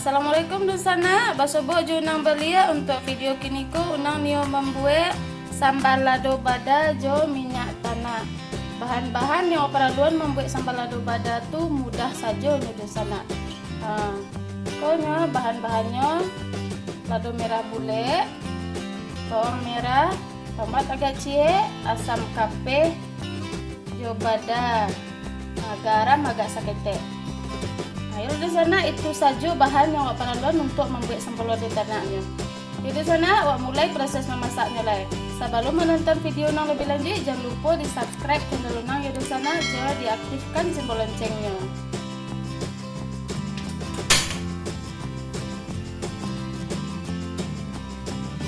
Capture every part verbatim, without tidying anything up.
Assalamualaikum dunsanak, basobok jo unang baliak. Untuak video kiniko unang nio mambuek sambal lado bada jo minyak tanak. Bahan-bahan yang paraluan mambuek sambal lado bada tu mudah sajo nyo dunsanak. Ha, ko nyo bahan-bahannyo: lado merah bulek, bawang merah, tomat agak ciek, asam kapeh, jo bada, ha, garam agak saketek. Ha, iyo dunsanak, itu sajo bahan yang awak paraluan untuak mambuek sambal lado tanaknyo. Iyo dunsanak, awak mulai proses mamasaknyo lai. Sabalum manonton video nan labiah lanjuik, jan lupo di-subscribe channel unang, iyo dunsanak, jo diaktifkan simbol loncengnnyo.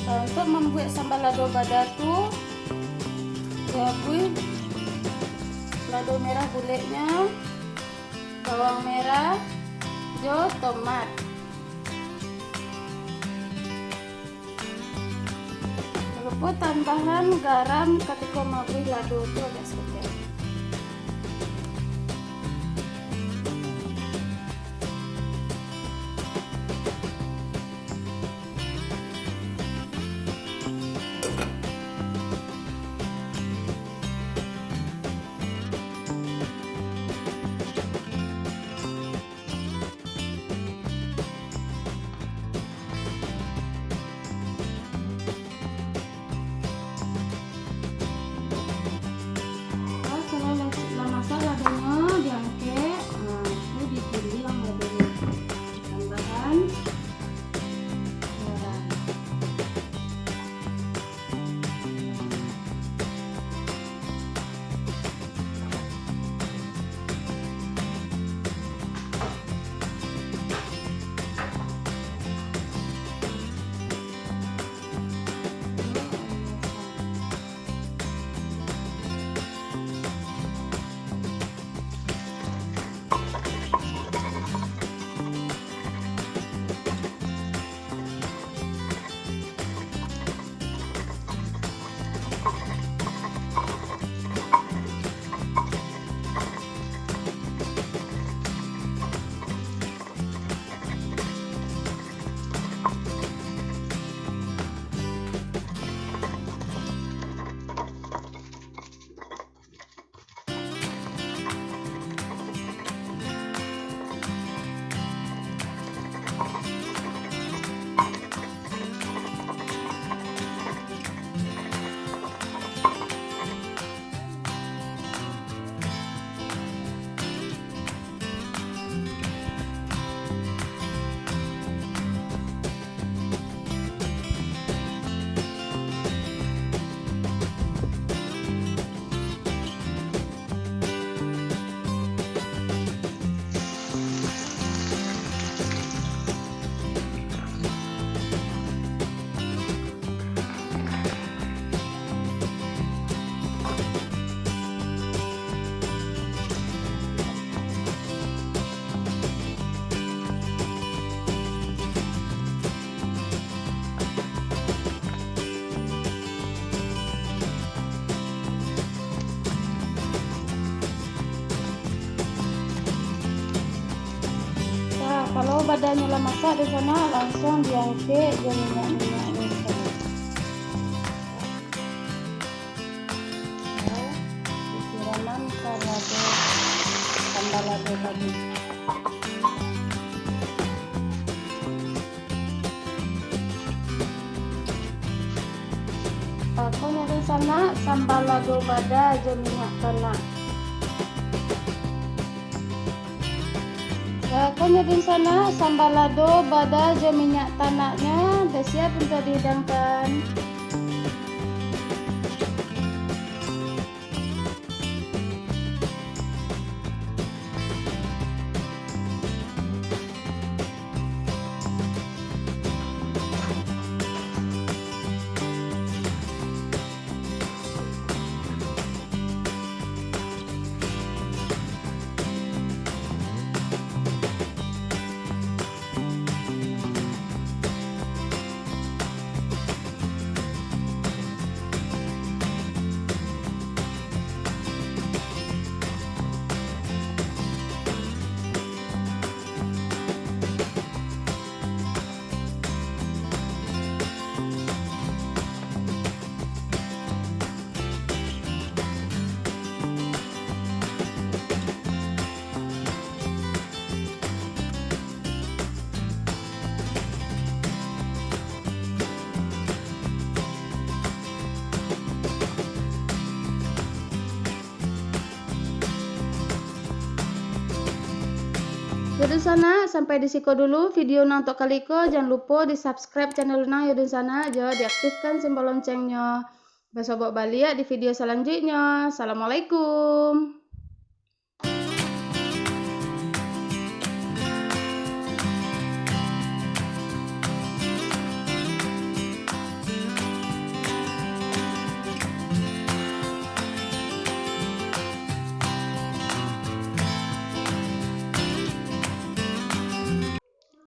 Nah, untuak mambuek sambal lado bada tu, tabuih lado merah buleknyo, bawang merah, jo tomat. Jan lupo tambahan garam katiko maabuih lado tu agak saketek. Nah, kalau lah, lah masak ladonyo, diangkek. Nah, tu digiliang ladonyo. Tambahan garam. Nah, kalau badanyo lah masak di sana, langsung diangkek jo minyak-minyak ni. Nah, disiraman ka lado, sambal lado tadi. Ko nyo dunsanak, sambal lado bada jo minyak tanak. Ko nyo dunsanak, sambal lado bada jo minyak tanaknyo dah siap untuak dihidangkan. Dunsanak, sampai di siko dulu video nan tok kali ko. Jan lupo di-subscribe channel Unang yo Dunsanak, jo diaktifkan simbol lonceng-nyo. Basobok baliak di video salanjuiknyo. Assalamualaikum.